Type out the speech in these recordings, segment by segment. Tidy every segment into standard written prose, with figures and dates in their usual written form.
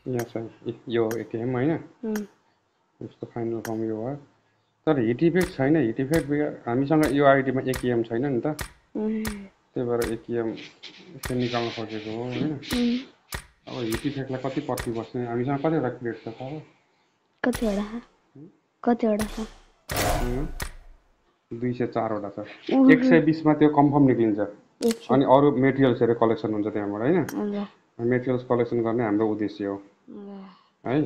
यहाँ छ यो एकेएम हैन यसको फाइनल फर्म यो हो तर हिट इफेक्ट छैन हिट इफेक्ट हामीसँग यो आइडीमा एकेएम छैन नि त त्यही भएर एकेएम यसो निकाल्न खोजेको हो हैन अब हिट इफेक्टलाई कति पर्ति बस्ने हामीसँग कतिवटा क्रेट छ थाहा कतिवटा छ 204 वटा छ 120 मा त्यो कन्फर्म निक्लिन्छ अनि अरु मेटेरियल्सहरु कलेक्सन हुन्छ त्यहाँबाट हैन मेटेरियल्स कलेक्सन गर्ने हाम्रो उद्देश्य हो है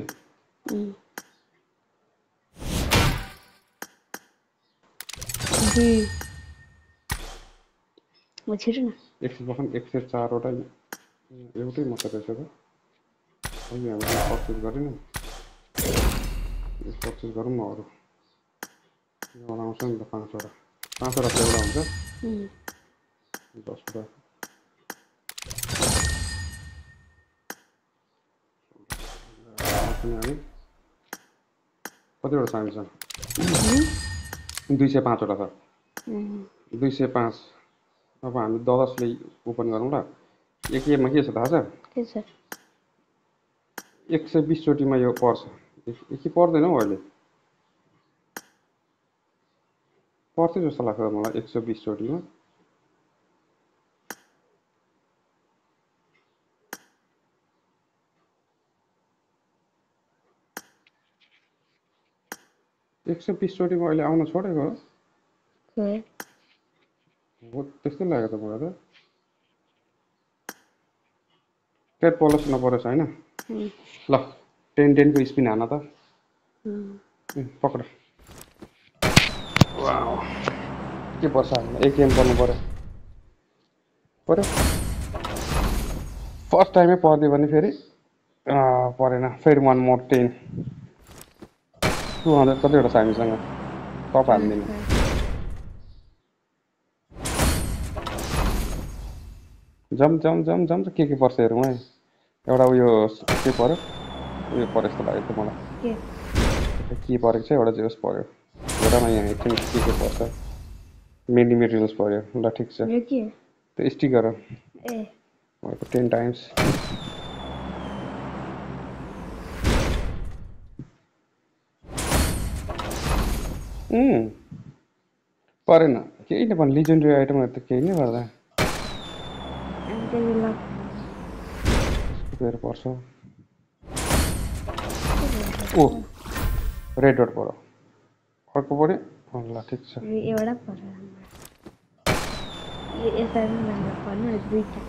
म छिटो न 104 वटा एउटै मात्र रहेछ त अहिले हामीले पर्चेज गरेन यो पर्चेज गरौँ न अरु एउटा आउँछ नि त 5 वटा 5 वटा एउटा हुन्छ 10 वटा कतिवटा छ हामीसँग 205 वटा छ 205 अब हामी 10 ले ओपन गरौँ ल एकेएममा के छ थाहा छ के छ 120 चोटीमा यो पर्छ के पर्दैन हौ अहिले पर्छ जस्तो लाग्छ मलाई 120 चोटीमा 120 चोटीमा अहिले आउन छोडेको हो त्यस्तै लाग्यो त मलाई त ट्रेड पलस नपरेछ हैन ल 10 को स्पिन हान त पक्र वाउ के पर्छ हामीलाई एकेएम पर्नु पर्यो फर्स्ट टाइमै पर्दियो भने फेरि परेन फेरि 1 मोर 10 200 कतिवटा छ हामीसँग टप हान्दिनु जम के पर्छ हेरौँ है एउटा उयो के पर्यो उयो परे जस्तो लाग्यो त मलाई के परेको छ एउटा जेस पर्यो एउटामा यहाँ एकछिन के पर्छ मेनी मेटेरियल्स पर्यो ल ठिक छ त्यो स्टिकर हो 10 टाइम्स परेन केही नै पनि लिजेन्डरी आइटमहरु त केही नै गर्दा स्क्वायर पर्छ ओ रेड डट पर्यो अर्को पर्यो ल ठिक छ एउटा पर्यो यसरी नै पर्नु दुईटा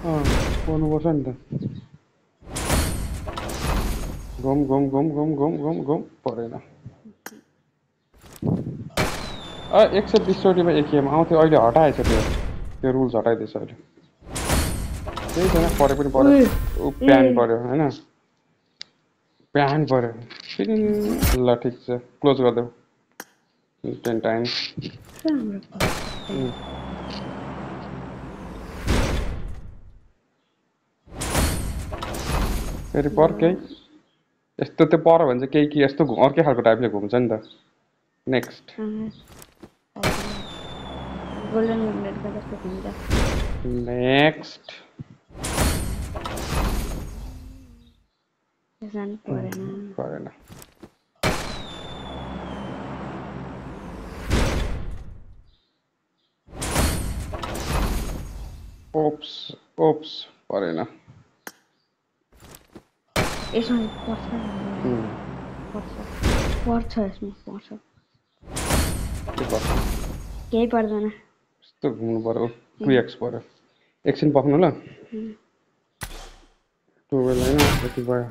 पर्नुपर्छ नि त गम परेन 120 चोटीमा एकेएम आउँथ्यो अहिले हटाएछ त्यो रुल्स हटाइदिएछ अहिले त्यही छैन परे पनि पर्यो प्यान पर्यो हैन प्यान पर्यो ल ठिक छ क्लोज गर्देऊ 10 टाइम्स फेरि पर केही यस्तो त्यो पर भने चाहिँ केही यस्तो अर्कै खालको टाइपले घुम्छ नि त नेक्स्ट गोल्डन म्याग्नेट का जस्तो घुम्छ नेक्स्ट परेन ओप्स परेन यसमा पर्छ यसमा पर्छ केही पर्दैन यस्तो घुम्नु पर्यो 2x पर्यो एकछिन पक्नु ल 12 हैन यति भयो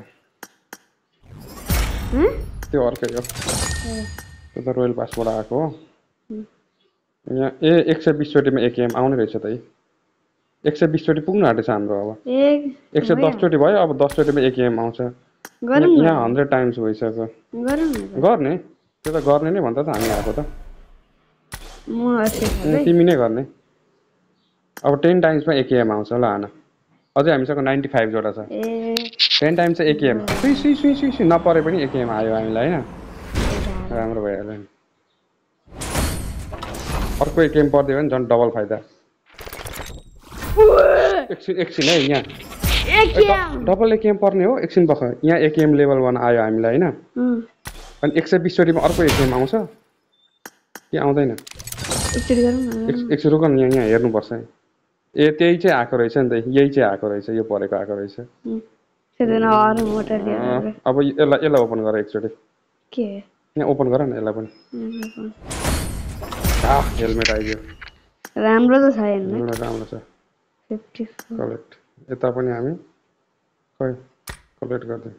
त्यो अर्कै हो त्यो त रोयल पासबाट आएको हो यहाँ 120 चोटीमा एकेएम आउने रहेछ त 120 चोटी पुग्नु आँटेछ हाम्रो अब 110 चोटी भयो अब 10 चोटीमा एकेएम आउँछ यहाँ 100 टाइम्स भइसक्यो गर्ने त्यो त गर्ने नै भन्दा त हामी आएको त तिमी नै गर्ने अब 10 टाइम्समा एकेएम आउँछ ल हान अझै हामीसँग 95 जोडा छ 10 टाइम्स एकेएम सुई नपरे पनि एकेएम आयो हामीलाई हैन राम्रो भइहाल्यो नि अर्को एकेएम पर्दियो भने झन् डबल फाइदा एकछिन है यहाँ एकेएम डबल एकेएम पर्ने हो एकछिन बख यहाँ एकेएम लेभल 1 आयो हामीलाई हैन अनि 120 मा अर्को एकेएम आउँछ के आउँदैन एकचोटी गरौँ न एकछिन रुक न यहाँ हेर्नुपर्छ ए त्यही चाहिँ आएको रहेछ नि त यही चाहिँ आएको रहेछ यो परेको आएको रहेछ सेदैन अरु मोटर लिएर अब यसलाई ओपन गर एकचोटी के यहाँ ओपन गर न यसलाई पनि हेलमेट आइदियो राम्रो त छैन राम्रो छ 54 कलेक्ट यता पनि हामी खै कलेक्ट गर्दै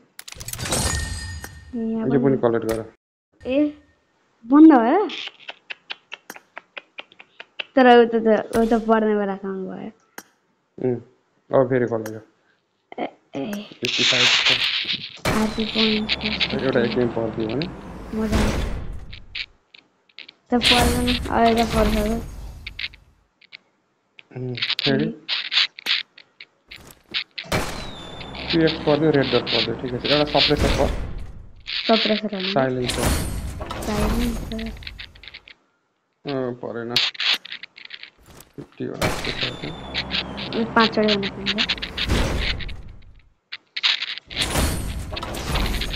यो पनि कलेक्ट गर ए बन्द भयो तर उता पढ्ने बेला काम भयो अब फेरि कलेक्ट ए 55 आधी पोइन्ट एउटा एकेएम पर्दियो भने मजा त पर्दैन अहिले त पर्छ फेरि पीएफ पर्दियो रेड डट पर्दियो ठिकै छ एउटा सप्रेसर पर सप्रेसर हैन साइलेन्सर परेन 50 वटा 5 वटा हुनु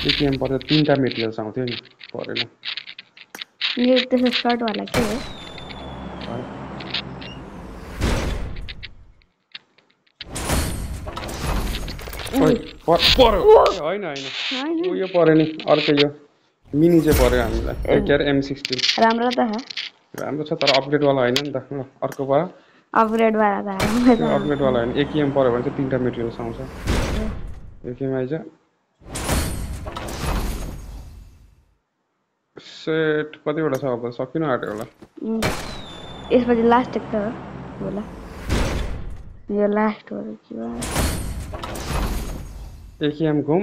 एकेएम पर्दा 3टा मेटेरियल्स आउँथ्यो नि परेन यो त्यसो सर्ट वाला के हो होइन यो पर्यो नि अर्कै यो मिनी चाहिँ पर्यो हामीलाई के अरे M16 राम्रो त हो राम्रो छ तर अपग्रेड वाला होइन नि त अर्को भयो अपग्रेड वाला त अपग्रेड वाला होइन एकेएम पर्यो भने चाहिँ 3टा मेटेरियल्स आउँछ एकेएम आइज सेट कतिवटा छ अब सकिन आँट्यो होला यसपछि लास्ट एक त हो होला यो लास्ट हो के भयो एकेएम घुम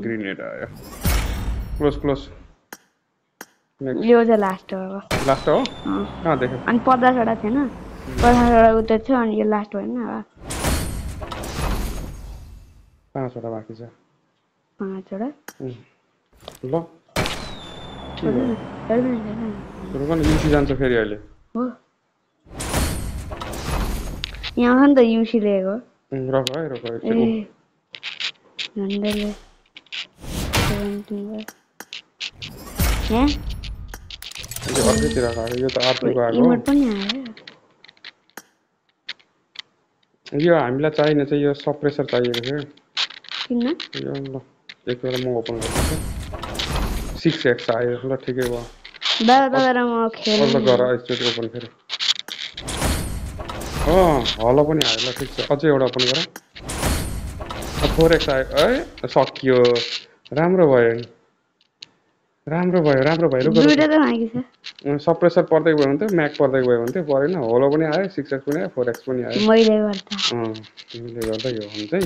ग्रेनेड आयो क्लोज यो चाहिँ लास्ट हो अब लास्ट हो कहाँ देख्यो अनि 50 वटा थिएन 50 वटा उता थियो अनि यो लास्ट होइन अब 5 वटा बाँकी छ 5 वटा ल रुक न युसी जान्छ फेरि अहिले हो यहाँ नि त युसी लिएको रक है नन्दले 17 हैं यो अर्कोतिर गयो यो त आर्टको आएको इमोट पनि आयो यो हामीलाई चाहिने चाहिँ यो सप्रेसर चाहिएको थियो किन यो ल एकपल्ट म ओपन गर्छु 6x आयो ल ठिकै भयो दादा म खेल्न ल गर एकचोटि ओपन फेरि हलो पनि आयो ल ठिक छ अझै एउटा ओपन गर 4x आयो है सकियो राम्रो भयो नि राम्रो भयो दुईटा त बाँकी छ सप्रेसर पर्दै गयो भने त म्याक पर्दै गयो भने त परेन होलो पनि आयो 6x पनि आयो 4x पनि आयो मैले गर्दा तिमीले गर्दा यो हुन्छ है